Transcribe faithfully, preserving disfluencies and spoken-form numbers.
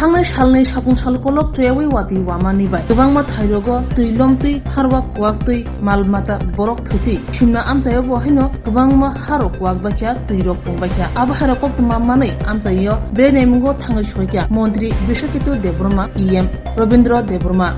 Thangnai salni sapung sal kolok chwyawi watwi wamani bai kwbangma thairogo twi lomtwi, harwa kuwaktwi, mal mata borok thwtwi simna amchaio bo haino kwbangma harok kuwak baikha, twirok pung baikha. Abo hairok koktwma manwi amchaio belai naimungo thangwi soikha Montri Brishaketu Debbarma, E M Robindra Debbarma.